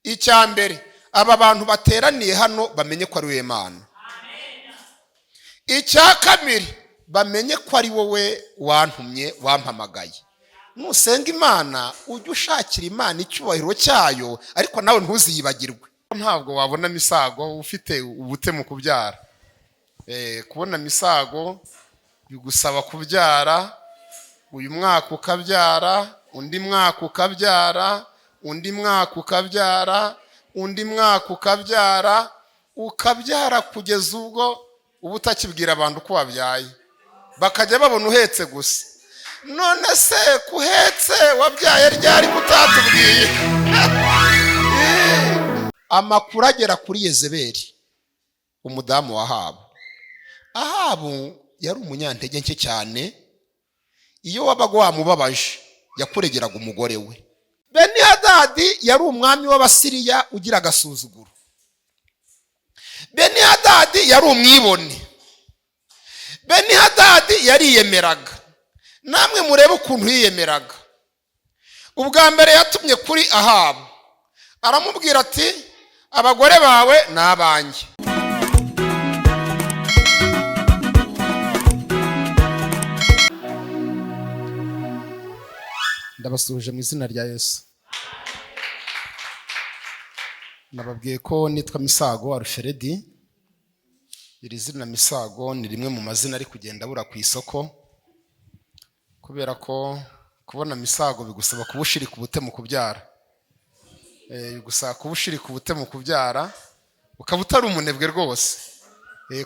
Icya mbere, aba bantu bateraniye hano bamenye ko ari we Mana. Icya kabiri, bamenye ko ari wowe wantumye, wampamagaye. Nusenga Imana, ujye ushakira Imana icyubahiro cyayo, ariko nawe ntuziyibagirwe. Ntabwo wabona Misago ufite ubute mu kubyara. Kubona Misago bigusaba kubyara uyu mwaka, ukabyara undi mwaka, ukabyara undi mwaka, ukabyara undi mwaka, ukabyara, ukabyara, kugeza ubwo uba utakibwira abantu ko wabyaye, bakajya babona uhetse gusa. None se kuhetse, wabyaye ryari kutatubwiye? Amakuru agera kuri Yezeberi, umudamu wa Ahabu. Ahabu yari umunyantege nke cyane. Iyo wabaga wamubabaje, yakuregeraga umugore we. Benihadadi yari umwami w'Abasiriya ugira agasuzuguro. Benihadadi yari umwibone. Benihadadi yariyemeraga. Namwe murebe ukuntu yiyemeraga. Ubwa mbere yatumye kuri Ahabu, aramubwira ati: "Abagore bawe ni abanjye." Ndabasuhuje mu izina rya Yesu. Nababwiye ko nitwa Misago Aruferedi. Iri zina Misago ni rimwe mu mazina ari kugenda abura ku isoko, kubera ko kubona Misago bigusaba kuba ushirika ubute mu kubyara. Bigusaba kuba ushirika ubute mu kubyara, ukaba utari umunebwe rwose,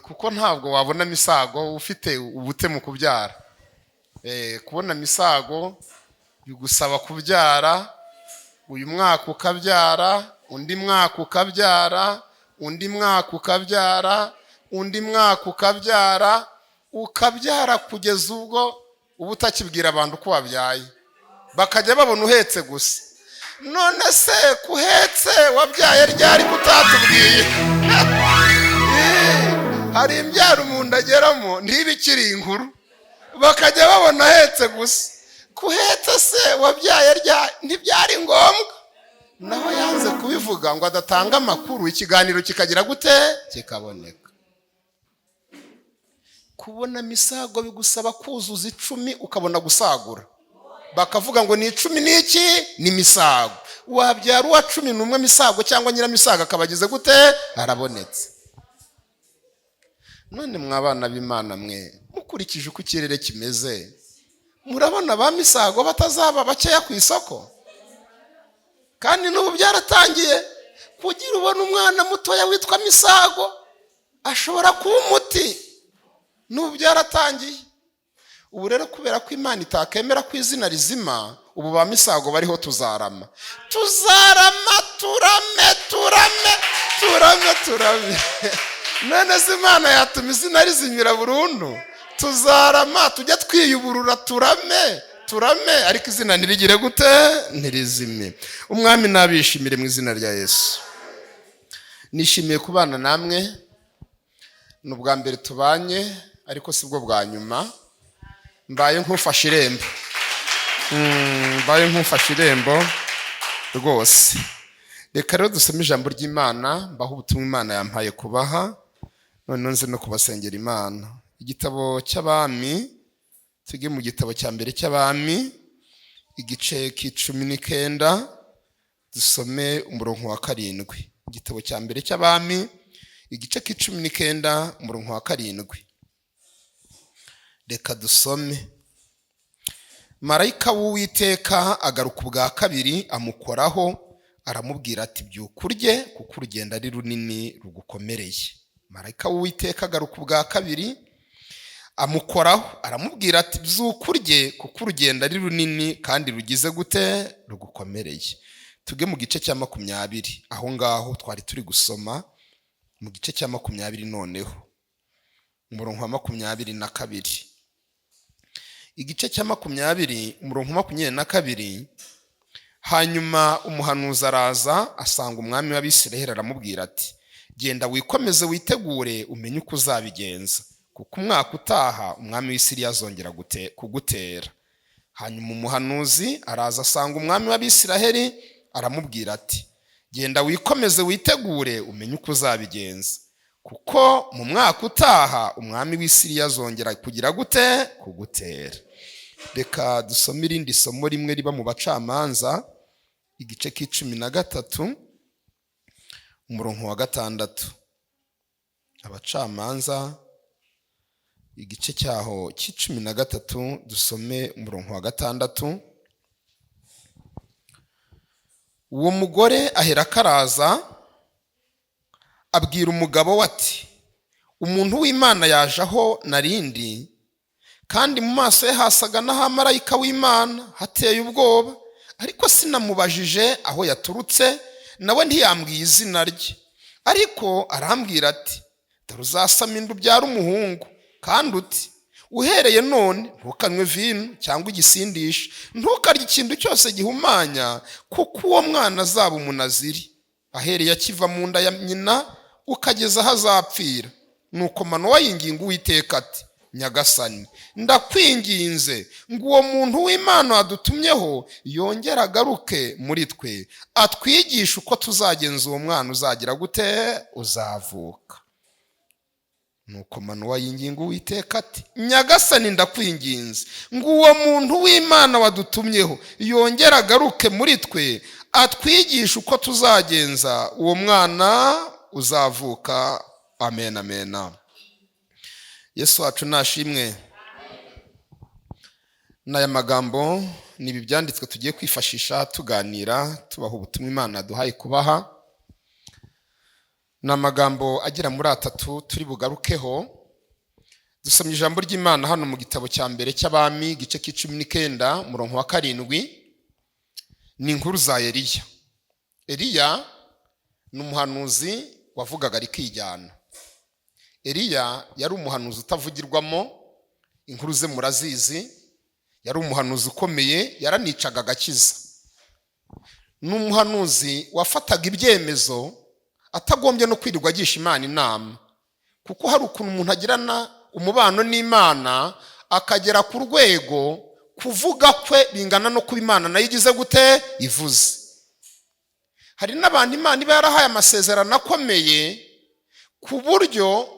kuko ntabwo wabona Misago ufite ubute mu kubyara. Kubona Misago bigusaba kubyara uyu mwaka, ukabyara undi mwaka, ukabyara undi mwaka, ukabyara undi mwaka, ukabyara, ukabyara, kugeza ubwo uba utakibwira abantu ko wabyaye, bakajya babona uhetse gusa. None se kuhetse, wabyaye ryari kutatubwiye? Hari imbyaro umuntu ageramo ntibe ikiri inkuru, bakajya babona ahetse gusa. Kuhetse se, wabyaye ryari? Ntibyari ngombwa. Naho yanze kubivuga ngo adatanga amakuru, ikiganiro kikagira gute? Kikaboneka. Kubona Misago bigusaba kuzuza 10, ukabona gusagura, bakavuga ngo ni 10 n'iki? Ni Misago. Wabyara uwa 11, Misago cyangwa Nyiramisago akaba agize gute? Arabonetse. None mwabana b'Imana mwe, mukurikije uko ikirere kimeze, murabona ba Misago batazaba bakeya ku isoko? Kandi n'ubu byaratangiye. Kugira ubona umwana mutoya witwa Misago ashobora kuba umuti, n'ubu byaratangiye. Ubu rero, kubera ko Imana itakemera ko izina rizima, ubu ba Misago bariho. Tuzarama, tuzarama, turame, turame, turame, turame. None se Imana yatuma izina rizimira burundu? Tuzarama, tujye twiyuburura, turame, turame, ariko izina ntirigire gute? Ntirizime. Umwami nabishimire mu izina rya Yesu. Nishimiye kubana namwe. Ni ubwa mbere tubanye, ariko si bwo bwa nyuma. Mbaye nk'ufashe irembo, mbaye nk'ufashe irembo rwose. Reka rero dusome ijambo ry'Imana, mbaho ubutumwa Imana yampaye kubaha, noneho nze no kubasengera Imana. Igitabo cy'Abami, tujye mu gitabo cya mbere cy'Abami, igice k'19, dusome umurongo wa 7. Igitabo cya mbere cy'Abami, igice k'19, umurongo wa 7. Reka dusome. Marayika w'Uwiteka agaruka ubwa kabiri, amukoraho, aramubwira ati: "Byuka urye, kuko urugendo ari runini rugukomereye." Marayika w'Uwiteka agaruka ubwa kabiri, amukoraho, aramubwira ati: "Byuka urye, kuko urugendo ari runini kandi rugize gute? Rugukomereye." Tuge mu gice cya 20, aho ngaho twari turi gusoma, mu gice cya 20 noneho, umurongo wa 22. Igice cya 20, umurongo wa 22. Hanyuma umuhanuzi araza, asanga umwami w'Abisiraheli, aramubwira ati: "Genda wikomeze, witegure, umenye uko uzabigenza, kuko umwaka utaha umwami w'Isiriya azongera kugutera." Hanyuma umuhanuzi araza, asanga umwami w'Abisiraheli, aramubwira ati: Genda wikomeze witegure, umenye uko uzabigenza, kuko mu mwaka utaha umwami w'i Siriya azongera kugira gute? Kugutera. Reka dusome irindi somo rimwe riba mu Bacamanza, igice 13, umurongo wa 6. Abacamanza igice cyaho 13, dusome umurongo wa 6. Uwo mugore ahera akaraza abwira umugabo we ati: "Umuntu w'Imana yaje aho narindi, kandi mu maso ye hasaga n'ahamarayika w'Imana, hateye ubwoba, ariko sinamubajije aho yaturutse, nawe ntiyambwiye izina rye. Ariko arambwira ati: 'Dore uzasama inda ubyara umuhungu, kandi uti: Uhereye none ntukanywe vino cyangwa igisindisha, ntukarye ikintu cyose gihumanya, kuko uwo mwana azaba umunaziri ahereye akiva mu nda ya nyina ukageza aho azapfira.'" Nuko Manowa yinginga Uwiteka ati: "Nyagasani, ndakwinginze ngo uwo muntu w'Imana wadutumyeho yongere agaruke muri twe, atwigishe uko tuzagenza uwo mwana uzagira gute? Uzavuka." Nuko Manowa yinginga Uwiteka ati: "Nyagasani, ndakwinginze ngo uwo muntu w'Imana wadutumyeho yongere agaruke muri twe, atwigishe uko tuzagenza uwo mwana uzavuka." Amen, amen. Yesu wacu nashimwe. N'aya magambo ni ibi byanditswe tugiye kwifashisha tuganira, tubaha ubutumwa Imana duhaye kubaha. Ni amagambo agera muri atatu turi bugarukeho. Dusomye ijambo ry'Imana hano mu gitabo cya mbere cy'Abami, igice 19, umurongo wa 7. Ni inkuru za Eliya. Eliya ni umuhanuzi wavugaga arikijyana. Eliya yari umuhanuzi utavugirwamo, inkuru ze murazizi. Yari umuhanuzi ukomeye, yaranicaga agakiza. Ni umuhanuzi wafataga ibyemezo atagombye no kwirirwa agisha Imana inama, kuko hari ukuntu umuntu agirana umubano n'Imana akagera ku rwego kuvuga kwe bingana no kuba Imana nayo igize gute? Ivuze. Hari n'abantu Imana iba yarahaye amasezerano akomeye ku buryo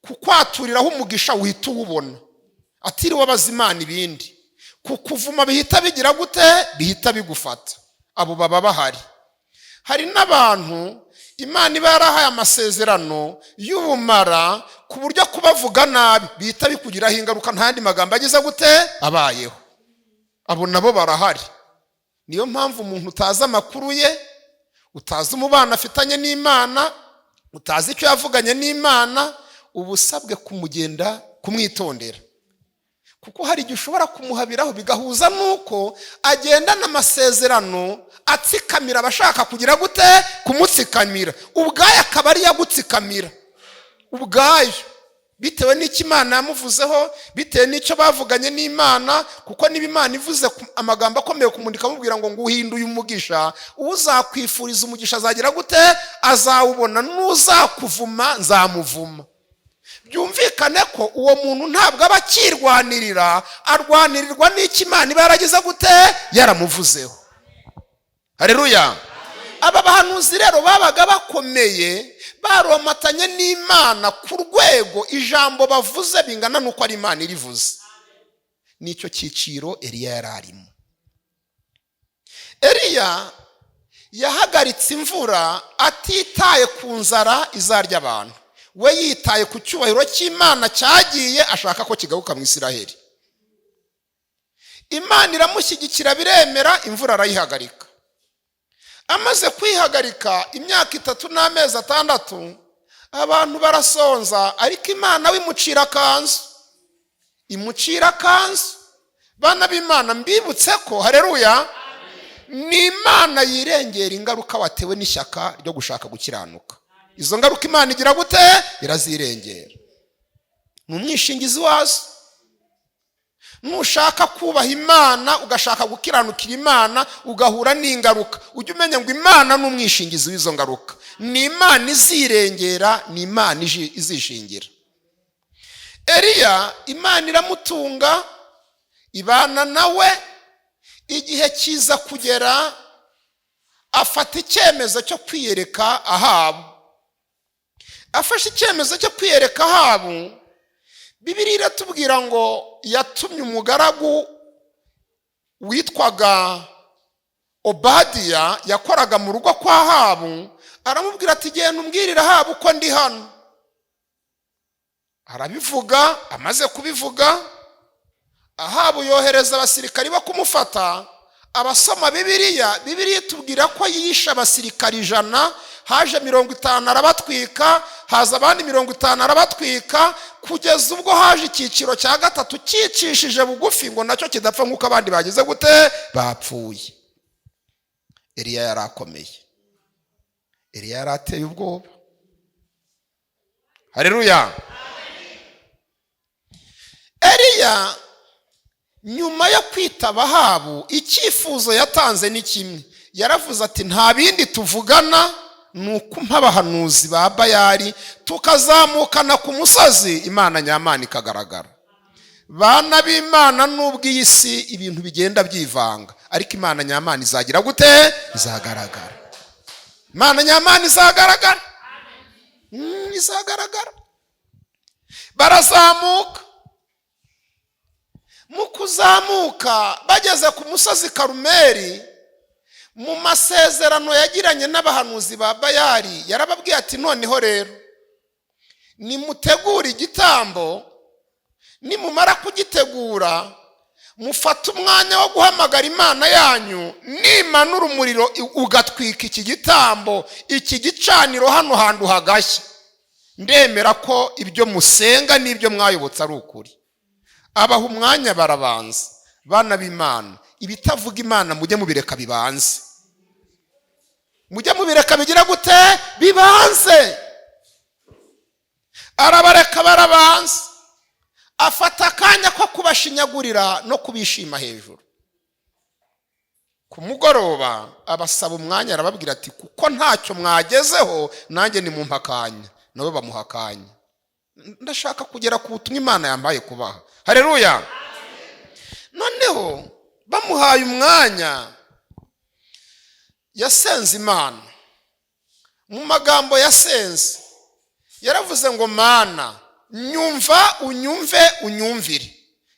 kukwaturiraho umugisha uhita uwubona atiriwe abaza Imana ibindi, kukuvuma bihita bigira gute? Bihita bigufata. Abo baba bahari. Hari n'abantu Imana iba yarahaye amasezerano y'ubumara ku buryo kubavuga nabi bihita bikugiraho ingaruka, nta yandi magambo agize gute? Abayeho. Abo nabo barahari. Niyo mpamvu umuntu utazi amakuru ye, utazi umubano afitanye n'Imana, utazi icyo yavuganye n'Imana, uba usabwe kumugenda kumwitondera, kuko hari igihe ushobora kumuhabiraho bigahuza n'uko agendana amasezerano atsikamira abashaka kugira gute? Kumutsikamira. Ubwayo akaba ariyo agutsikamira ubwayo, bitewe n'icyo Imana yamuvuzeho, bitewe n'icyo bavuganye n'Imana. Kuko niba Imana ivuze amagambo akomeye ku muntu ikamubwira ngo nguhinduye umugisha, uzakwifuriza umugisha azagira gute? Azawubona, n'uzakuvuma nzamuvuma. Byumvikane ko uwo muntu ntabwo aba akirwanirira, arwanirirwa n'icyo Imana iba yaragize gute? Yaramuvuzeho. Hareruya. Aba bahanuzi rero babaga bakomeye, baromatanye n'Imana ku rwego ijambo bavuze bingana n'uko ari Imana irivuze. Nicyo cyiciro Eliya yari arimo. Eliya yahagaritse imvura atitaye ku nzara izarya abantu, we yitaye ku cyubahiro cy'Imana cyagiye, ashaka ko kigaruka mu Isiraheli. Imana iramushyigikira, biremera, imvura arayihagarika. Amaze kwihagarika imyaka 3 n'amezi 6, abantu barasonza, ariko Imana we imucira akanzu, imucira akanzu. Bana b'Imana, mbibutse ko, hareruya, ni Imana yirengera ingaruka watewe n'ishyaka ryo gushaka gukiranuka. Izo ngaruka Imana igira gute? Irazirengera. Ni umwishingizi wazo. Nushaka kubaha Imana, ugashaka gukiranukira Imana, ugahura n'ingaruka, ujye umenya ngo Imana ni umwishingizi w'izo ngaruka. Ni Imana izirengera, ni Imana izishingira. Eliya Imana iramutunga, ibana nawe, igihe kiza kugera Afata icyemezo cyo kwiyereka Ahabu. Afashe icyemezo cyo kwiyereka Ahabu, Bibiliya iratubwira ngo yatumye umugaragu witwaga Obadiya, yakoraga mu rugo kwa Ahabu. Aramubwira ati: "Genda umbwirire Ahabu ko ndi hano." Arabivuga. Amaze kubivuga, Ahabu yohereza abasirikari bo kumufata. Abasoma Bibiliya, Bibiliya itubwira ko yishe abasirikari 100. Haje 50 arabatwika, haza abandi 50 arabatwika, kugeza ubwo haje icyiciro cya gatatu cyicishije bugufi ngo nacyo kidapfa nk'uko abandi bagize gute? Bapfuye. Eliya yari akomeye, Eliya yari ateye ubwoba. Hareruya! Eliya nyuma yo kwitaba Ahabu, icyifuzo yatanze ni kimwe. Yaravuze ati: "Nta bindi tuvugana, ni uko abahanuzi ba Bayari tukazamukana ku musozi, Imana nyamana ikagaragara." Bana b'Imana, nubwo iyi si ibintu bigenda byivanga, ariko Imana nyamana izagira gute? Izagaragara. Imana nyamana izagaragara, izagaragara. Barazamuka. Mu kuzamuka, bageze ku musozi Karumeri, mu masezerano yagiranye n'abahanuzi ba Bayari, yarababwiye ati: "Noneho rero nimutegure igitambo, nimumara kugitegura mufate umwanya wo guhamagara Imana yanyu. Nimanura umuriro ugatwika iki gitambo, iki gicaniro, hano hantu hagashya, ndemera ko ibyo musenga n'ibyo mwayobotse ari ukuri." Abaha umwanya, barabanza. Bana b'Imana, ibitavuga Imana mujye mubireka bibanze, mujye mubireka bigira gute? Bibanze. Arabareka barabanza, afata akanya ko kubashinyagurira no kubishima hejuru. Ku mugoroba abasaba umwanya, arababwira ati: "Kuko ntacyo mwagezeho, nanjye ni akanya." Nabo bamuha akanya. Ndashaka kugera ku butumwa Imana yambaye kubaha. Hareruya! Noneho bamuhaye umwanya, yasenze Imana. Mu magambo yasenze yaravuze ngo: "Mana, nyumva, unyumve, unyumvire.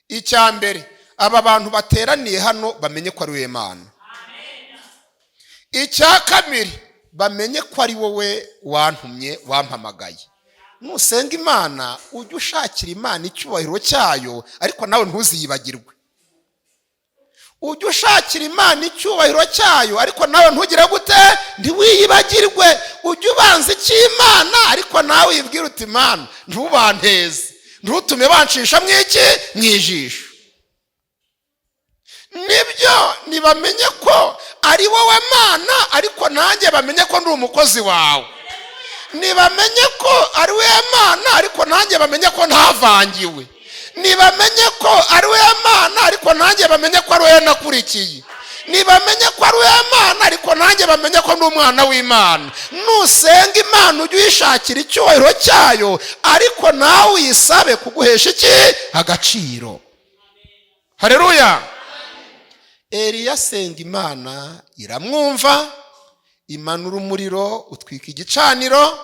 Icya mbere, aba bantu bateraniye hano bamenye ko ari we Mana. Icya kabiri, bamenye ko ari wowe wantumye, wampamagaye." Nusenga Imana, ujye ushakira Imana icyubahiro cyayo, ariko nawe ntuziyibagirwe. Ujye ushakira Imana icyubahiro cyayo, ariko nawe ntugire gute? Ntiwiyibagirwe. Ujye ubanza icy'Imana, ariko nawe uyibwire uti: "Imana, ntubanteze, ntutume bancisha mu iki? Mu ijisho." Nibyo, ntibamenye ko ari wowe Mana, ariko nanjye bamenye ko ndi umukozi wawe. Ntibamenye ko ari we Mana, ariko nanjye bamenye ko ntavangiwe. Ntibamenye ko ari we Mana, ariko nanjye bamenye ko ari we nakurikiye. Ntibamenye ko ari we Mana, ariko nanjye bamenye ko ndi umwana w'Imana. Nusenga Imana, ujye uyishakira icyubahiro cyayo, ariko nawe uyisabe kuguhesha iki? Agaciro. Hareruya! Eliya asenga Imana, iramwumva, imanura umuriro utwika igicaniro.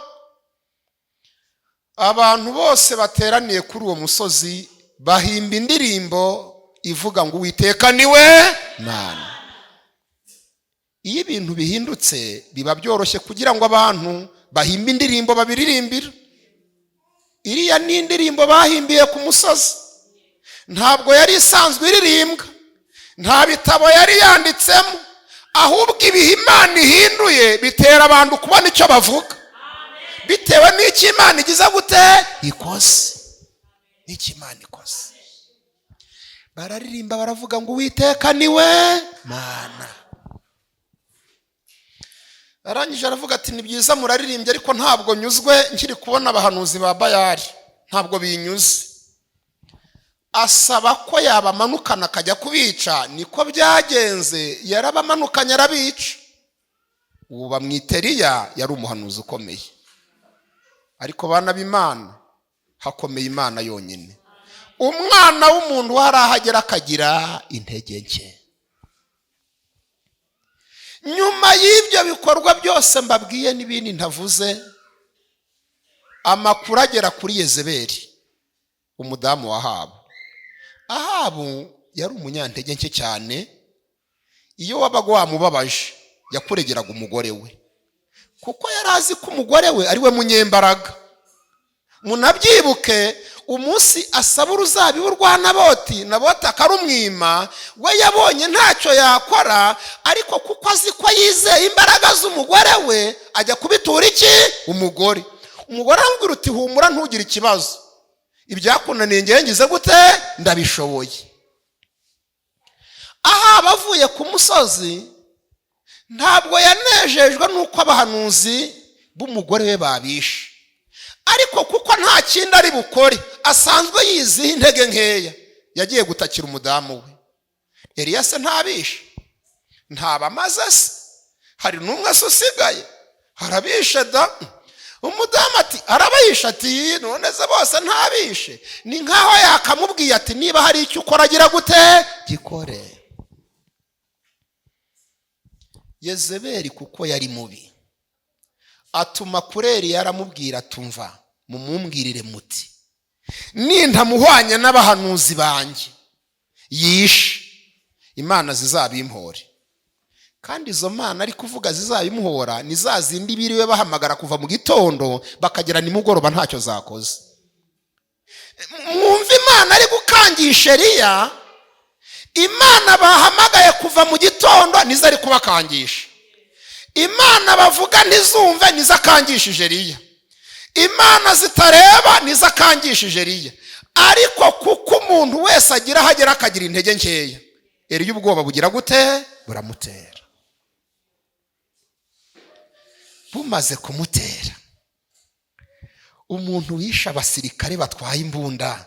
Abantu bose bateraniye kuri uwo musozi bahimba indirimbo ivuga ngo: "Uwiteka niwe Mana." Iyo ibintu bihindutse, biba byoroshye kugira ngo abantu bahimbe indirimbo babiririmbira. Iriya ni indirimbo bahimbiye ku musozi, ntabwo yari isanzwe iririmbwa, nta bitabo yari yanditsemo. Ahubwo ibihe Imana ihinduye bitera abantu kubona icyo bavuga, bitewe n'icyo Imana igize gute? Ikoze. N'icyo Imana ikoze, bararirimba, baravuga ngo: "Uwiteka niwe Mana." Arangije aravuga ati: "Ni byiza muraririmbye, ariko ntabwo nyuzwe nkiri kubona abahanuzi ba Bayari, ntabwo binyuze." Asaba ko yabamanukana akajya kubica. Niko byagenze, yarabamanukanye arabica. Ubu bamwita Eliya, yari umuhanuzi ukomeye. Ariko bana b'Imana, hakomeye Imana yonyine. Umwana w'umuntu hari aho agera akagira intege nke. Nyuma y'ibyo bikorwa byose mbabwiye n'ibindi ntavuze, amakuru agera kuri Yezebeli, umudamu wa Ahabu. Ahabu yari umunyantege nke cyane. Iyo wabaga wamubabaje, yakuregeraga umugore we, kuko yari azi ko umugore we ari we munyembaraga. Munabyibuke, umunsi asaba uruzabibu rwa Naboti, Naboti akarumwima, we yabonye ntacyo yakora, ariko kuko azi ko yizeye imbaraga z'umugore we, ajya kubitura iki? Umugore. Umugore aramubwira uti: "Humura, ntugire ikibazo, ibyakunaniye ngewe ngize gute? Ndabishoboye." Aha avuye ku musozi, ntabwo yanejejwe n'uko abahanuzi b'umugore we babishe, ariko kuko nta kindi ari bukore, asanzwe yiziho intege nkeya, yagiye gutakira umudamu we: "Eliya se ntabishe? Ntabamaze se? Hari n'umwe se usigaye? Harabishe da." Umudamu ati: "Arabayishe." Ati: "None se bose ntabishe?" Ni nkaho yakamubwiye ati: "Niba hari icyo ukora, agira gute? Gikore." Yezebeli, kuko yari mubi, atuma kuri Eliya, aramubwira: "Tumva, mumumbwirire muti nintamuhwanya n'abahanuzi banjye yishe, imana zizabimpore." Kandi izo mana ari kuvuga zizabimuhora ni za zindi biriwe bahamagara kuva mu gitondo bakagera nimugoroba ntacyo zakoze. Mwumva Imana ari gukangisha Eliya. Imana bahamagaye kuva mu gitondo nizo ari kubakangisha. Imana bavuga ntizumve nizo akangishije Eliya. Imana zitareba nizo akangishije Eliya. Ariko kuko umuntu wese agira aho agera akagira intege nkeya, Eliya ubwoba bugira gute? Buramutera. Bumaze kumutera, umuntu wishe abasirikare batwaye imbunda,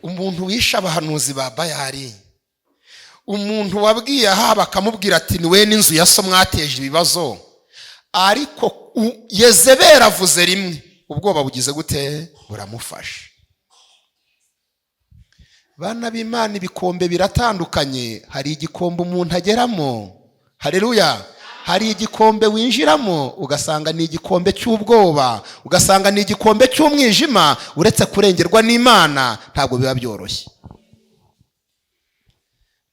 umuntu wishe abahanuzi ba Bayari, umuntu wabwiye aha bakamubwira ati: "Ni we n'inzu ya so mwateje ibibazo," ariko Yezebeli avuze rimwe, ubwoba bugize gute? Buramufasha. Bana b'Imana, ibikombe biratandukanye. Hari igikombe umuntu ageramo, hareruya, hari igikombe winjiramo ugasanga ni igikombe cy'ubwoba, ugasanga ni igikombe cy'umwijima. Uretse kurengerwa n'Imana, ntabwo biba byoroshye.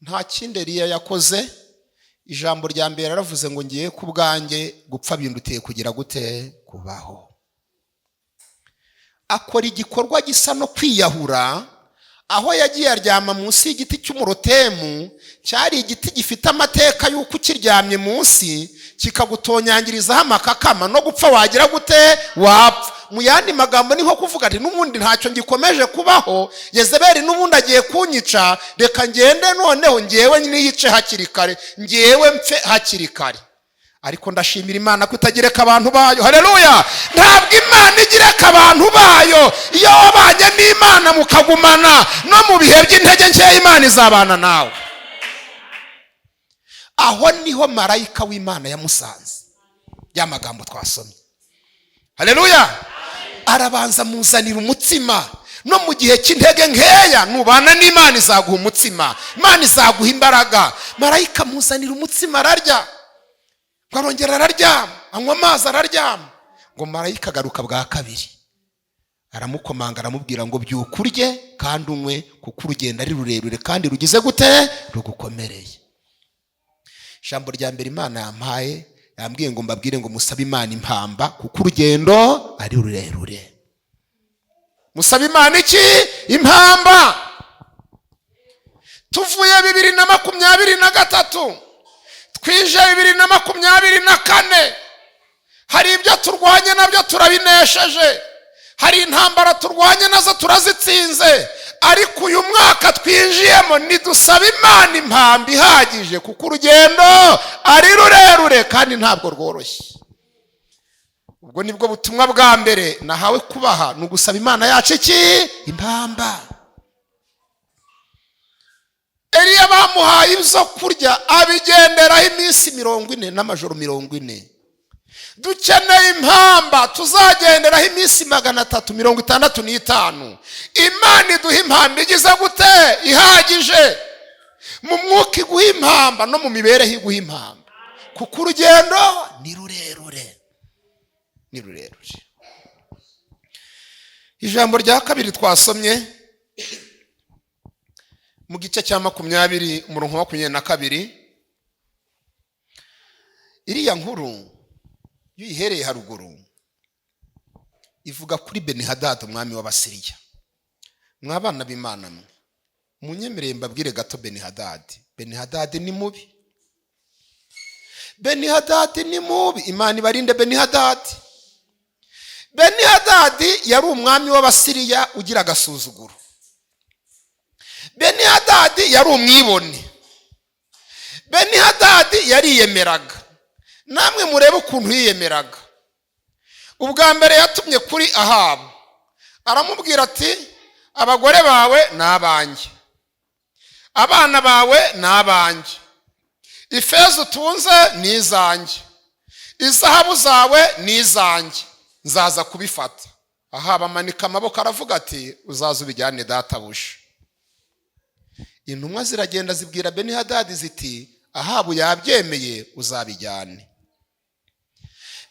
Nta kindi Eliya yakoze. Ijambo rya mbere yaravuze ngo: "Ngiye ku bwanjye gupfa bindutiye kugira gute? Kubaho." Akora igikorwa gisa no kwiyahura, aho yagiye aryama munsi y'igiti cy'umurotemu. Cyari igiti gifite amateka y'uko ukiryamye munsi kikagutonyangirizaho amakakama, no gupfa wagira gute? Wapfa. Mu yandi magambo, ni nko kuvuga ati: "N'ubundi ntacyo ngikomeje kubaho, Yezebeli n'ubundi agiye kunyica, reka ngende noneho ngewe niyice hakiri kare, ngewe mpfe hakiri kare." Ariko ndashimira Imana ko itagireka abantu bayo. Hareruya! Ntabwo Imana igireka abantu bayo. Iyo wabanye n'Imana mukagumana, no mu bihe by'intege nkeya Imana izabana nawe. Aho niho marayika w'Imana yamusanze, ya magambo twasomye. Hareruya! Arabanza amuzanira umutsima. No mu gihe cy'intege nkeya, nubana n'Imana izaguha umutsima, Imana izaguha imbaraga. Marayika amuzanira umutsima, ararya, ngo arongera araryama, anywa amazi, araryama. Ngo marayika agaruka bwa kabiri, aramukomanga, aramubwira ngo: "Byuka urye kandi unywe, kuko urugendo ari rurerure kandi rugize gute? Rugukomereye." Ijambo rya mbere Imana yampaye, yambwiye ngo mbabwire ngo musabe Imana impamba, kuko urugendo ari rurerure. Musabe Imana iki? Impamba. Tuvuye 2023, twije 2024. Hari ibyo turwanye nabyo turabinesheje, hari intambara turwanye nazo turazitsinze, ariko uyu mwaka twinjiyemo nidusaba Imana impamba ihagije, kuko urugendo ari rurerure kandi ntabwo rworoshye. Ubwo nibwo butumwa bwa mbere nahawe kubaha, ni ugusaba Imana yacu iki? Impamba. Eliya bamuhaye ibyo kurya, abigenderaho iminsi 40 n'amajoro 40. Dukeneye impamba tuzagenderaho iminsi 365. Imana iduha impamba igize gute? Ihagije. Mu mwuka iguha impamba, no mu mibereho iguha impamba. Kuko urugendo ni rurerure, ni rurerure. Ijambo rya kabiri twasomye mu gice cya 20, umurongo 22. Iriya nkuru iyo uyihereye haruguru ivuga kuri Benihadadi, umwami w'Abasiriya. Mwabana b'Imana mwe, munyemereye mbabwire gato Benihadadi. Benihadadi ni mubi, Benihadadi ni mubi. Imana ibarinde Benihadadi. Benihadadi yari umwami w'Abasiriya ugira agasuzuguro. Benihadadi yari umwibone. Benihadadi yariyemeraga. Namwe murebe ukuntu yiyemeraga. Ubwa mbere yatumye kuri Ahabu, aramubwira ati: "Abagore bawe ni abanjye, abana bawe ni abanjye, ifeza utunze ni izanjye, izahabu zawe ni izanjye, nzaza kubifata." Ahabu amanika amaboko, aravuga ati: "Uzaza ubijyane, databuja." Intumwa ziragenda, zibwira Benihadadi ziti: "Ahabu yabyemeye, uzabijyane."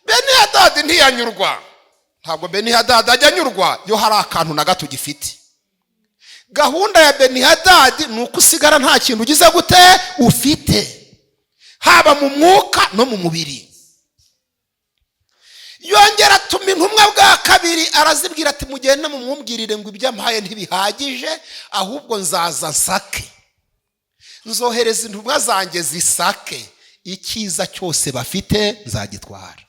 Benihadadi ntiyanyurwa. Ntabwo Benihadadi ajya anyurwa iyo hari akantu na gato ugifite. Gahunda ya Benihadadi ni uko usigara nta kintu ugize gute ufite, haba mu mwuka no mu mubiri. Yongera atuma intumwa bwa kabiri, arazibwira ati: "Mugende mumwumwirire ngo ibyo ampaye ntibihagije, ahubwo nzaza nsake, nzohereza intumwa zanjye zisake, icyiza cyose bafite nzagitwara."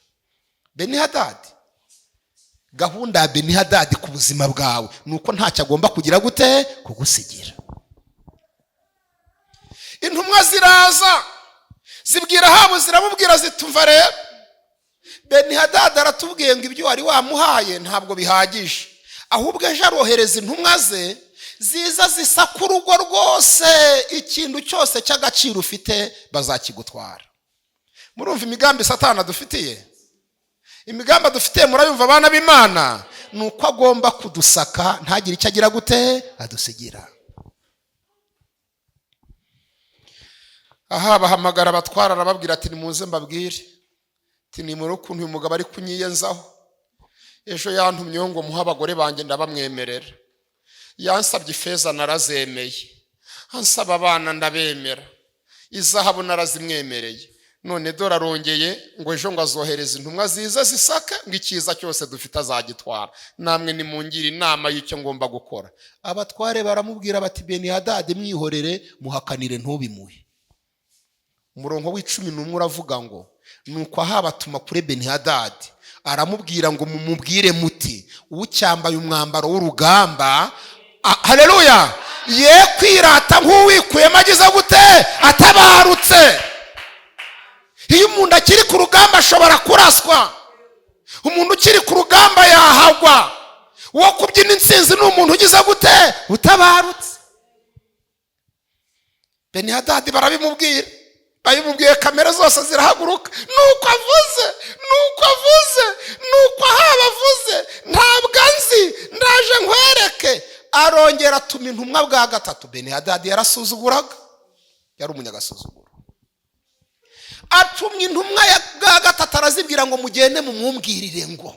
Benihadadi, gahunda ya Benihadadi ku buzima bwawe ni uko ntacyo agomba kugira gute kugusigira. Intumwa ziraza, zibwira Ahabu, ziramubwira zitumva: "Rero Benihadadi aratubwiye ngo ibyo wari wamuhaye ntabwo bihagije, ahubwo ejo arohereza intumwa ze ziza zisaka urugo rwose, ikintu cyose cy'agaciro ufite bazakigutwara." Murumva imigambi Satana adufitiye? Imigambi adufitiye murayumva, abana b'Imana? Ni uko agomba kudusaka, ntagire icyo agira gute adusigira. Aha bahamagara abatwara, arababwira ati: "Nimuze mbabwire." Ati: "Nimure ukuntu uyu mugabo ari kunyiyenzaho. Ejo yantumyeho ngo muhe abagore banjye, ndabamwemerera. Yansabye ifeza, narazemeye. Ansaba abana, ndabemera. Izahabu narazimwemereye. None dore arongeye ngo ejo ngo azohereza intumwa ziza zisaka, ngo icyiza cyose dufite azagitwara. Namwe nimungire inama y'icyo ngomba gukora." Abatware baramubwira bati: "Benihadadi mwihorere, muhakanire ntubimuhe." Umurongo wa 11 uravuga ngo: "Nuko Ahabu atuma kuri Benihadadi, aramubwira ngo: 'Mumubwire muti: ucyambaye umwambaro w'urugamba, haleluya, ye kwirata nk'uwikuyemo agize gute atabarutse.'" Iyo umuntu akiri ku rugamba ashobora kuraswa. Umuntu ukiri ku rugamba yahagwa. Uwo kubyina intsinzi ni umuntu ugize gute? Utabarutse. Benihadadi barabimubwira, babimubwiye kamere zose zirahaguruka. Nuko avuze, nuko avuze, nuko Ahaba avuze, ntabwo anzi, ndaje nkwereke. Arongera atuma intumwa bwa gatatu. Benihadadi yarasuzuguraga, yari umunyagasuzuguro. Atumye intumwa bwa gatatu, arazibwira ngo: "Mugende mumwumwirire ngo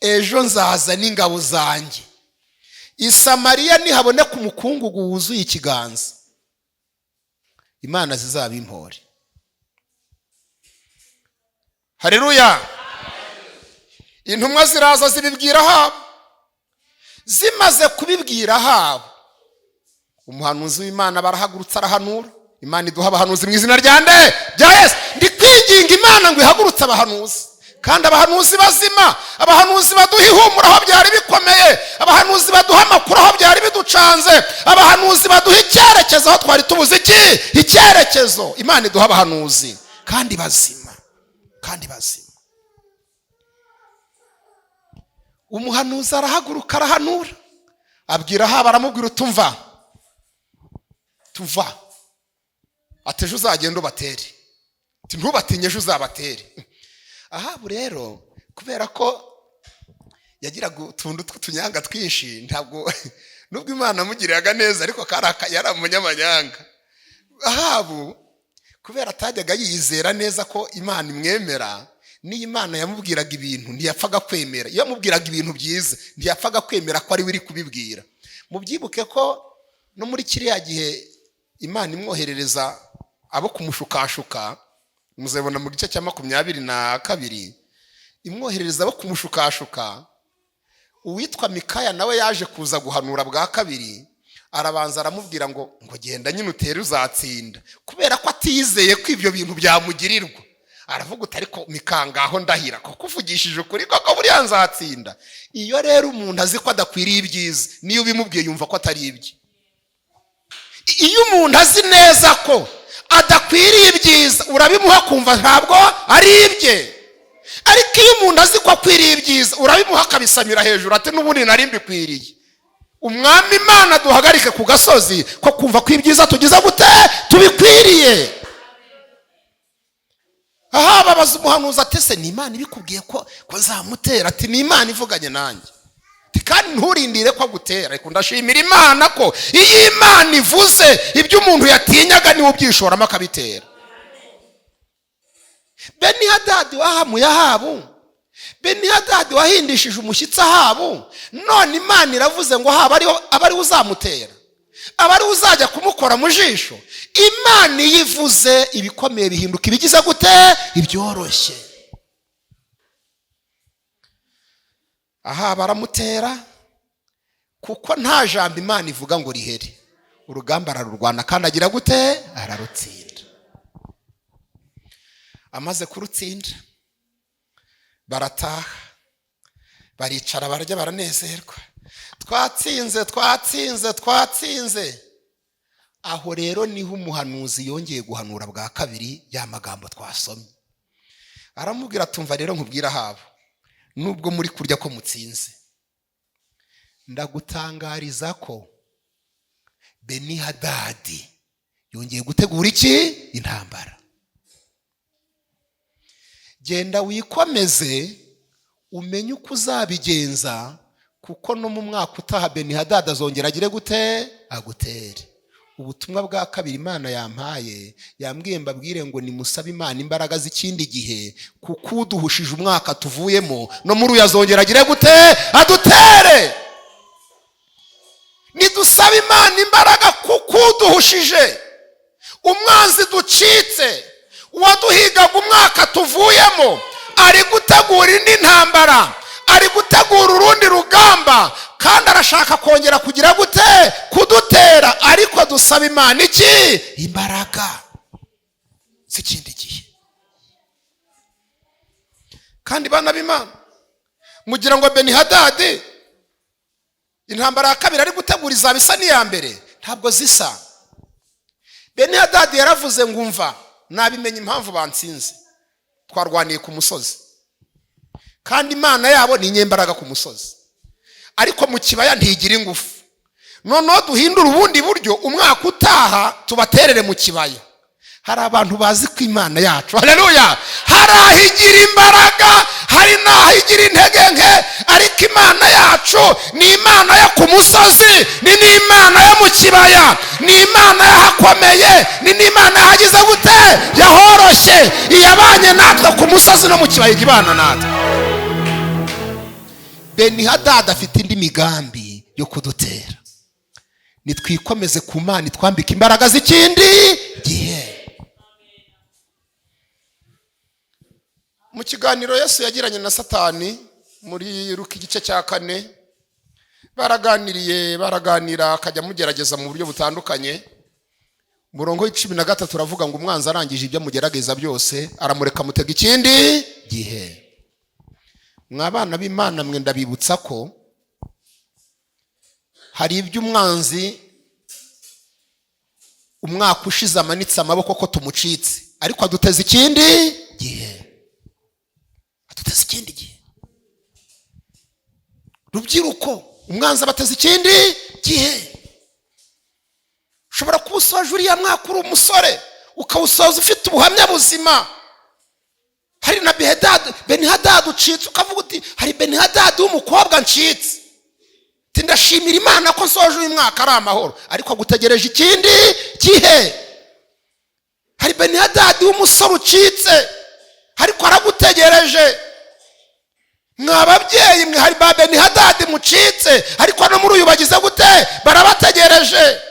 ejo nzaza n'ingabo zanjye, i Samariya nihaboneka umukungugu wuzuye ikiganza, Imana zizaba impore." Hareruya! Intumwa ziraza, zibibwira Ahabu. Zimaze kubibwira Ahabu, umuhanuzi w'Imana barahagurutse, arahanura. Imana iduha abahanuzi mu izina rya nde? Rya Yesu. Ndi kwinginga Imana ngo ihagurutse abahanuzi, kandi abahanuzi bazima, abahanuzi baduha ihumura aho byari bikomeye, abahanuzi baduha amakuru aho byari biducanze, abahanuzi baduha icyerekezo aho twari tubuze iki icyerekezo. Imana iduha abahanuzi kandi bazima, kandi bazima. Umuhanuzi arahaguruka, arahanura, abwira Ahaba, aramubwira: "Utumva tuva ati ejo uzagenda ubatere, ntubatinye, ejo uzabatere." Ahabu rero, kubera ko yagiraga utuntu tw'utunyanga twinshi, ntabwo nubwo Imana amugiriraga neza, ariko yari umunyamanyanga Ahabu. Kubera atajyaga yizera neza ko Imana imwemera, niyo Imana yamubwiraga ibintu ntiyapfaga kwemera. Iyo yamubwiraga ibintu byiza ntiyapfaga kwemera ko ari we iri kubibwira. Mubyibuke ko no muri kiriya gihe Imana imwoherereza abo kumushukashuka, muzabona mu gice cya 22, imwoherereza abo kumushukashuka, uwitwa Mikaya nawe yaje kuza guhanura bwa kabiri, arabanza aramubwira ngo genda nyine utere uzatsinda, kubera ko atizeye ko ibyo bintu byamugirirwa. Aravuga uti ariko mikangaho ndahira kuko uvugishije ukuri koko buriya nzatsinda. Iyo rero umuntu azi ko adakwiriye ibyiza, niyo ubimubwiye yumva ko atari ibye. Iyo umuntu azi neza ko adakwiriye ibyiza, urabimuha kumva ntabwo ari ibye. Ariko iyo umuntu azi ko akwiriye ibyiza, urabimuha akabisamira hejuru ati n'ubundi nari mbikwiriye. Umwami Imana duhagarike ku gasozi ko kumva ko ibyiza tugize gute tubikwiriye. Aha babaza umuhanuzi ati se ni Imana ibikubwiye ko nzamutera? Ati ni Imana ivuganye nanjye. Kandi nturindire ko agutera. Ariko ndashimira Imana ko iyo Imana ivuze ibyo umuntu yatinyaga niwe ubyishoramo akabitera. Benihadadi wahamuye Ahabu, Benihadadi wahindishije umushyitsi Ahabu, none Imana iravuze ngo haba aba ariwe uzamutera, aba ariwe uzajya kumukora mu jisho. Imana iyo ivuze ibikomeye bihinduka ibigize gute? Ibyoroshye. Aha baramutera kuko nta jambo Imana ivuga ngo rihere. Urugamba ararurwana kandi agira gute? Ararutsinda. Amaze kurutsinda barataha, baricara, barajya, baranezerwa, twatsinze twatsinze twatsinze. Aho rero niho umuhanuzi yongeye guhanura bwa kabiri ya magambo twasomye. Aramubwira tumva rero nkubwira Ahabu, nubwo muri kurya ko mutsinze, ndagutangariza ko Benihadadi yongeye gutegura iki? Intambara. Genda wikomeze umenye uko uzabigenza, kuko no mu mwaka utaha Benihadadi azongera agire gute? Agutere. Ubutumwa bwa kabiri Imana yampaye, yambwiye mbabwire ngo nimusabe Imana imbaraga z'ikindi gihe, kuko uduhushije umwaka tuvuyemo no muri uyu azongera agire gute? Adutere. Nidusabe Imana imbaraga kuko uduhushije umwanzi ducitse, uwaduhigaga umwaka tuvuyemo ari gutegura indi ntambara, ari gutegura urundi rugamba, kandi arashaka kongera kugira gute? Kudutera. Ariko dusaba Imana iki? Imbaraga z'ikindi gihe. Kandi bana b'Imana, mugira ngo Benihadadi intambara ya kabiri ari gutegura izaba isa n'iya mbere? Ntabwo zisa. Benihadadi yaravuze ngo umva, nabimenye impamvu bansinze, twarwaniye ku musozi, kandi Imana yabo ni inyembaraga ku musozi, ariko mu kibaya ntigira ingufu. Noneho duhindura ubundi buryo, umwaka utaha tubaterere mu kibaya. Hari abantu bazi ko Imana yacu, haleluya, hari aho igira imbaraga, hari n'aho igira intege nke, ariko Imana yacu ni Imana yo ku musozi, ni n'Imana yo mu kibaya, ni Imana yahakomeye, ni n'Imana yahagize gute? Yahoroshye. Iyabanye natwe ku musozi no mu kibaya ijya ibana natwe. Benihadadi afite indi migambi yo kudutera. Nitwikomeze ku Mana itwambike imbaraga z'ikindi gihe. Mu kiganiro Yesu yagiranye na Satani muri Luka igice cya 4, baraganiriye, baraganira, akajya amugerageza mu buryo butandukanye. Umurongo wa 13 uravuga ngo umwanzi arangije ibyo amugerageza byose, aramureka amutega ikindi gihe. Mwa bana b'Imana mwe, ndabibutsa ko hari ibyo umwanzi umwaka ushize amanitse amaboko ko tumucitse, ariko aduteza ikindi gihe. Aduteza ikindi gihe. Rubyiruko, umwanzi abateza ikindi gihe. Ushobora kuba usoje uriya mwaka uri umusore, ukawusoza ufite ubuhamya buzima. Hari na Benihadadi ucitse, ukavuga uti hari Benihadadi w'umukobwa ncitse, ndashimira Imana ko nsoje uyu mwaka ari amahoro, ariko agutegereje ikindi gihe. Hari Benihadadi w'umusore ucitse, ariko aragutegereje. Mwa babyeyi mwe, hari ba Benihadadi mucitse, ariko no muri uyu bagize gute? Barabategereje.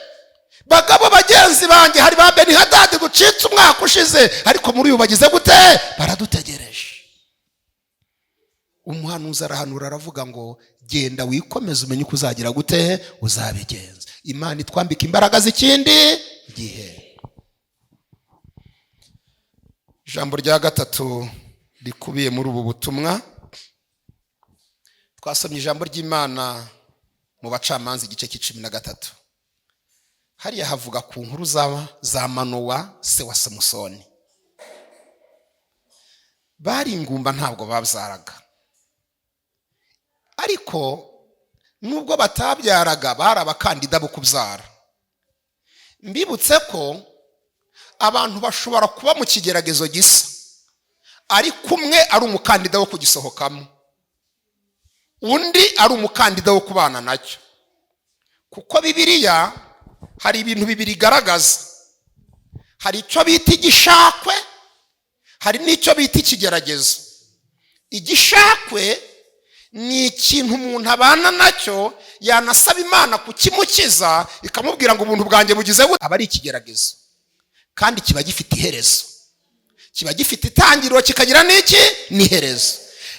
Bagabo bagenzi banjye, hari ba Benihadadi gucitse umwaka ushize, ariko muri uyu bagize gute? Baradutegereje. Umuhanuzi arahanura, aravuga ngo: "Genda wikomeze, umenye uko uzagira gute, uzabigenza." Imana itwambika imbaraga z'ikindi gihe. Ijambo rya gatatu rikubiye muri ubu butumwa, twasomye ijambo ry'Imana mu Bacamanza igice cya 13. Hariya havuga ku nkuru za Manowa, se wa Samusoni. Bari ingumba, ntabwo babyaraga, ariko nubwo batabyaraga bari abakandida bo kubyara. Mbibutse ko abantu bashobora kuba mu kigeragezo gisa, ariko umwe ari umukandida wo kugisohokamo, undi ari umukandida wo kubana nacyo. Kuko Bibiliya hari ibintu bibiri igaragaza: hari icyo bita igishakwe, hari n'icyo bita ikigeragezo. Igishakwe ni ikintu umuntu abana nacyo, yanasaba Imana kukimukiza, ikamubwira ngo: "Ubuntu bwanjye bugize gute?" Aba ari ikigeragezo, kandi kiba gifite iherezo, kiba gifite itangiriro, kikagira n'iki? N'iherezo.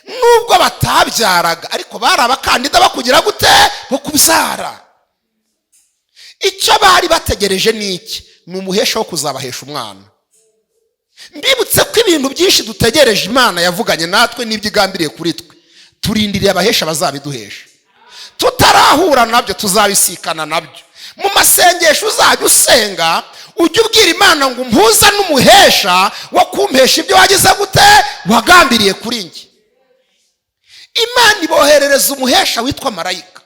Nubwo batabyaraga, ariko bari abakandida bakugira gute? Bo kubyara. Icyo bari bategereje ni iki? Ni umuhesha wo kuzabahesha umwana. Mbibutse ko ibintu byinshi dutegereje Imana yavuganye natwe n'ibyo igambiriye kuri twe, turindiriye abahesha bazabiduhesha. Tutarahura nabyo, tuzabisikana nabyo. Mu masengesho uzajya usenga, ujye ubwira Imana ngo: "Mpuza n'umuhesha wo kumpesha ibyo wagize gute? Wagambiriye kuri njye." Imana iboherereza umuhesha witwa marayika.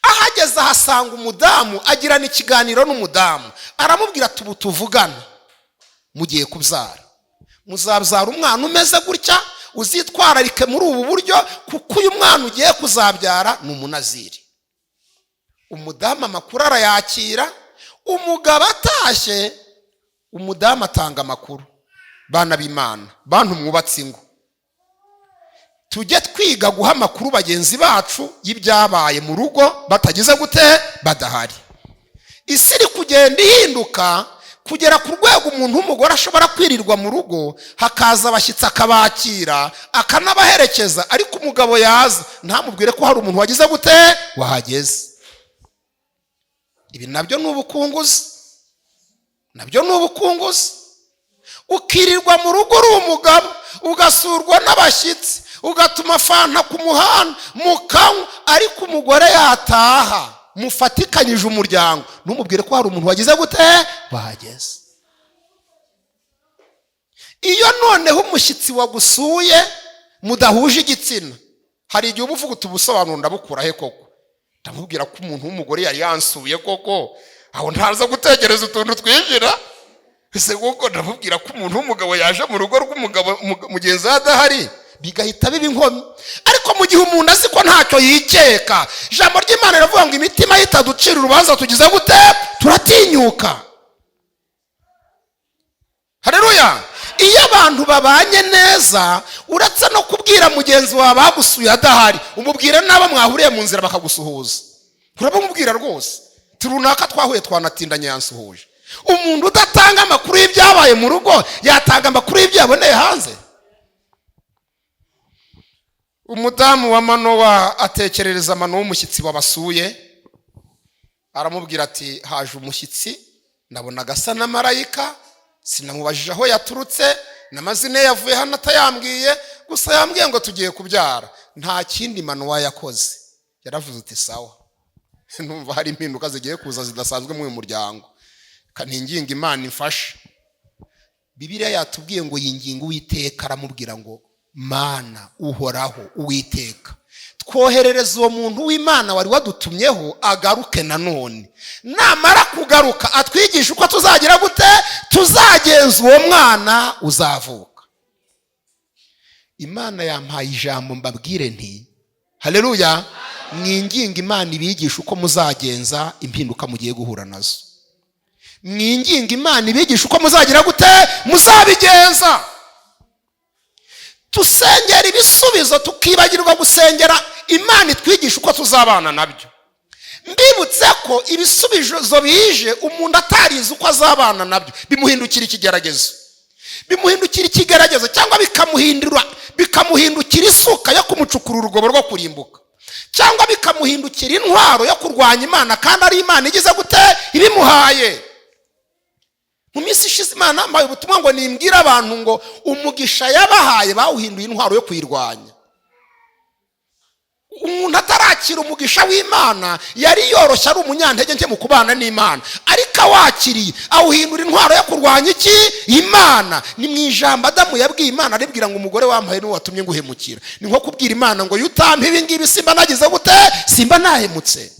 Ahageze ahasanga umudamu, agirana ikiganiro n'umudamu, aramubwira ati: "Ubu tuvugana mugiye kubyara, muzabyara umwana umeze gutya, uzitwararike muri ubu buryo, kuko uyu mwana ugiye kuzabyara ni Umunaziri." Umudamu amakuru arayakira. Umugabo atashye, umudamu atanga amakuru. Bana b'Imana, bantu mwubatse ingo, tujye twiga guha amakuru bagenzi bacu y'ibyabaye mu rugo batagize gute? Badahari. Isi iri kugenda ihinduka kugera ku rwego umuntu w'umugore ashobora kwirirwa mu rugo, hakaza abashyitsi, akabakira, akanabaherekeza, ariko umugabo yaza ntamubwire ko hari umuntu wagize gute? Wahageze. Ibi nabyo ni ubukunguzi, nabyo ni ubukunguzi. Ukirirwa mu rugo uri umugabo, ugasurwa n'abashyitsi, ugatuma fanta ku muhanda mukanywa, ariko umugore yataha mufatikanyije umuryango, ntumubwire ko hari umuntu wagize gute? Wahageze. Iyo noneho umushyitsi wagusuye mudahuje igitsina, hari igihe uba uvuga uti: "Ubusobanuro ndabukura he koko? Ndamubwira ko umuntu w'umugore yari yansuye koko, aho ntaza gutekereza utuntu twinjira ese koko? Ndamubwira ko umuntu w'umugabo yaje mu rugo rw'umugabo mugenzi we adahari?" Bigahita biba inkomyi. Ariko mu gihe umuntu azi ko ntacyo yikeka, ijambo ry'Imana riravuga ngo: "Imitima ye itaducira urubanza, tugize gute? Turatinyuka." Hareruya! Iyo abantu babanye neza, uretse no kubwira mugenzi wawe bagusuye adahari, umubwira n'abo mwahuriye mu nzira bakagusuhuza. Urabamubwira rwose, runaka twahuye, twanatindanye, yansuhuje. Umuntu udatanga amakuru y'ibyabaye mu rugo yatanga amakuru y'ibyo yaboneye hanze? Umudamu wa Manowa atekerereza Manowa w'umushyitsi wabasuye, aramubwira ati: "Haje umushyitsi, nabonaga asa na marayika, sinamubajije aho yaturutse n'amazina ye, yavuye hano atayambwiye, gusa yambwiye ngo tugiye kubyara." Nta kindi Manowa yakoze, yaravuze uti: "Sawa, numva hari impinduka zigiye kuza zidasanzwe muri uyu muryango, kaninginga Imana imfashe." Bibiliya yatubwiye ngo yinginga Uwiteka, aramubwira ngo: "Mana Uhoraho Uwiteka, twoherereza uwo muntu w'Imana wari wadutumyeho agaruke nanone. Namara kugaruka atwigisha uko tuzagira gute? Tuzagenza uwo mwana uzavuka." Imana yampaye ijambo mbabwire nti: hareruya! Mwinginga Imana ibigisha uko muzagenza impinduka mugiye guhura nazo. Mwinginga Imana ibigisha uko muzagira gute, muzabigenza. Tusengera ibisubizo, tukibagirwa gusengera Imana itwigisha uko tuzabana nabyo. Mbibutse ko ibisubizo bije umuntu atarize uko azabana nabyo bimuhindukira ikigeragezo, bimuhindukira ikigeragezo, cyangwa bikamuhindukira isuka yo kumucukura urugobo rwo kurimbuka, cyangwa bikamuhindukira intwaro yo kurwanya Imana, kandi ari Imana igize gute, ibimuhaye. Mu minsi ishize Imana yambaye ubutumwa ngo nimbwire abantu ngo umugisha yabahaye bawuhinduye intwaro yo kuyirwanya. Umuntu atarakira umugisha w'Imana yari yoroshye, ari umunyantege nke mu kubana n'Imana, ariko awakiriye awuhindura intwaro yo kurwanya iki? Imana. Ni mu ijambo Adamu yabwiye Imana, aribwira ngo umugore wampaye niwe watumye nguhemukira. Ni nko kubwira Imana ngo utampa ibi ngibi simba nagize gute, simba nahemutse.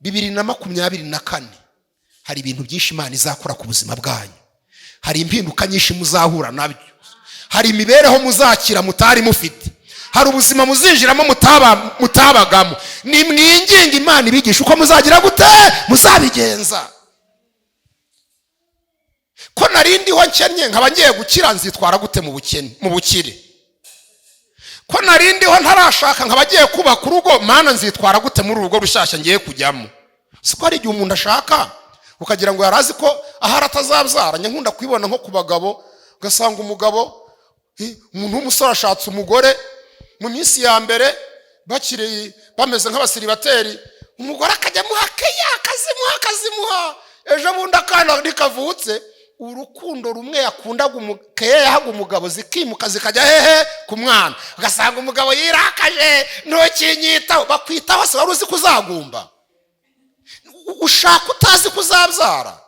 2024 hari ibintu byinshi Imana izakora ku buzima bwanyu, hari impinduka nyinshi muzahura nabyo, hari imibereho muzakira mutari mufite, hari ubuzima muzinjiramo mutabagamo. Ni mwinginga Imana ibigisha uko muzagira gute, muzabigenza. Ko narindiho nkennye nkaba ngiye gukira, nzitwara gute mu bukene, mu bukire? Ko narindiho ntarashaka nkaba ngiye kubaka urugo, Mana nzitwara gute muri urugo rushyashya ngiye kujyamo? Siko hari igihe umuntu ashaka ukagira ngo yari azi ko ahari atazabyara. Nkunda kubibona nko ku bagabo, ugasanga umugabo, umuntu w'umusore ashatse umugore, mu minsi ya mbere bakiri bameze nk'abasiribateri, umugore akajya amuha keya, akazimuha, akazimuha. Ejo bundi akana ntikavutse, urukundo rumwe yakundaga, keya yahaga umugabo zikimuka zikajya hehe? Ku mwana. Ugasanga umugabo yirakaje, ntukinyitaho. Bakwitaho se wari uzi kuzagumba? Ushaka utazi kuzabyara.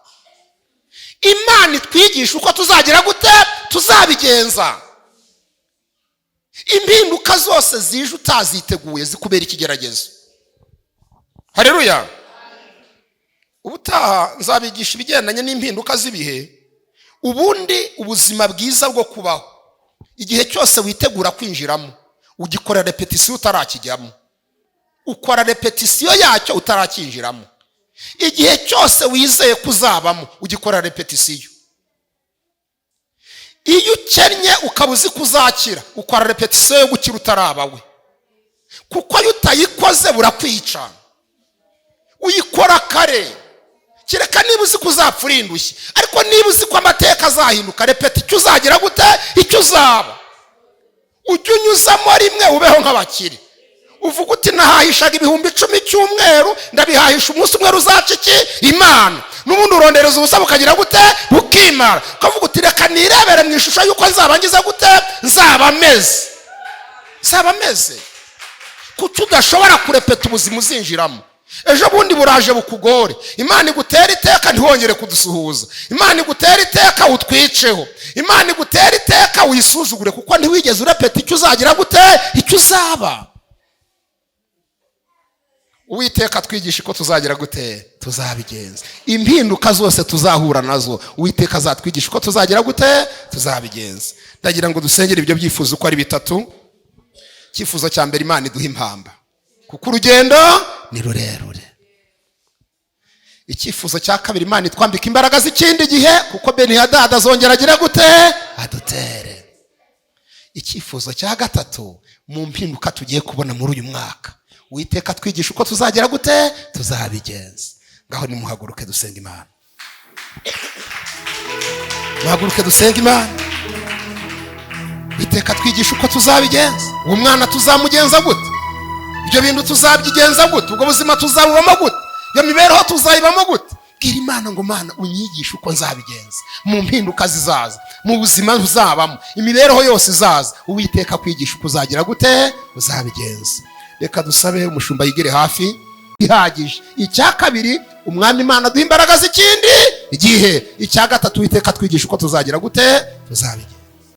Imana itwigisha uko tuzagira gute, tuzabigenza. Impinduka zose zije utaziteguye zikubera ikigeragezo. Hareruya! Ubutaha nzabigisha ibigendanye n'impinduka z'ibihe. Ubundi ubuzima bwiza bwo kubaho, igihe cyose witegura kwinjiramo ugikora répétition utarakijyamo, ukora répétition yacyo utarakinjiramo. Igihe cyose wizeye ko uzabamo ugikora répétition. Iyo ukennye ukaba uzi ko uzakira, ukora répétition yo gukira utarabawe, kuko iyo utayikoze burakwica. Uyikora kare, kereka niba uzi ko uzapfa uri indushyi. Ariko niba uzi ko amateka azahinduka, répéta icyo uzagira gute, icyo uzaba. Ujye unyuzamo rimwe ubeho nk'abakire, uvuga uti nahahishaga 10,000 icyumweru, ndabihahisha umunsi umwe ruzaca iki? Imana. N'ubundi urondereza ubusa bukagira gute, bukimara. Ukavuga uti reka nirebere mu ishusho y'uko nzaba ngize gute, nzaba meze, nzaba meze. Kuki udashobora kurepeta ubuzima uzinjiramo? Ejo bundi buraje bukugore, Imana igutera iteka ntiwongere kudusuhuza, Imana igutera iteka utwiceho, Imana igutera iteka wisuzugure, kuko ntiwigeze urepeta icyo uzagira gute, icyo uzaba. Uwiteka twigisha uko tuzagira gute, tuzabigenza. Impinduka zose tuzahura nazo, Uwiteka azatwigisha uko tuzagira gute, tuzabigenza. Ndagira ngo dusengere ibyo byifuzo uko ari bitatu. Icyifuzo cya mbere, Imana iduha impamba kuko urugendo ni rurerure. Icyifuzo cya kabiri, Imana itwambika imbaraga z'ikindi gihe kuko Benihadadi azongera agira gute, adutere. Icyifuzo cya gatatu, mu mpinduka tugiye kubona muri uyu mwaka, Uwiteka twigisha uko tuzagira gute, tuzabigenza. Ngaho nimuhaguruke dusenga Imana, muhaguruke dusenga Imana. Uwiteka twigisha uko tuzabigenza. Uwo mwana tuzamugenza gute? Ibyo bintu tuzabyigenza gute? Ubwo buzima tuzabubamo gute? Iyo mibereho tuzayibamo gute? Bwira Imana ngo Mana, unyigishe uko nzabigenza mu mpinduka zizaza, mu buzima buzabamo, imibereho yose izaza. Uwiteka kwigisha uko uzagira gute, uzabigenza. Reka dusabe umushumba yigere hafi ihagije. Icya kabiri, Umwami Imana duha imbaraga z'ikindi gihe. Icya gatatu, Uwiteka twigisha uko tuzagira gute, tuzabigenza.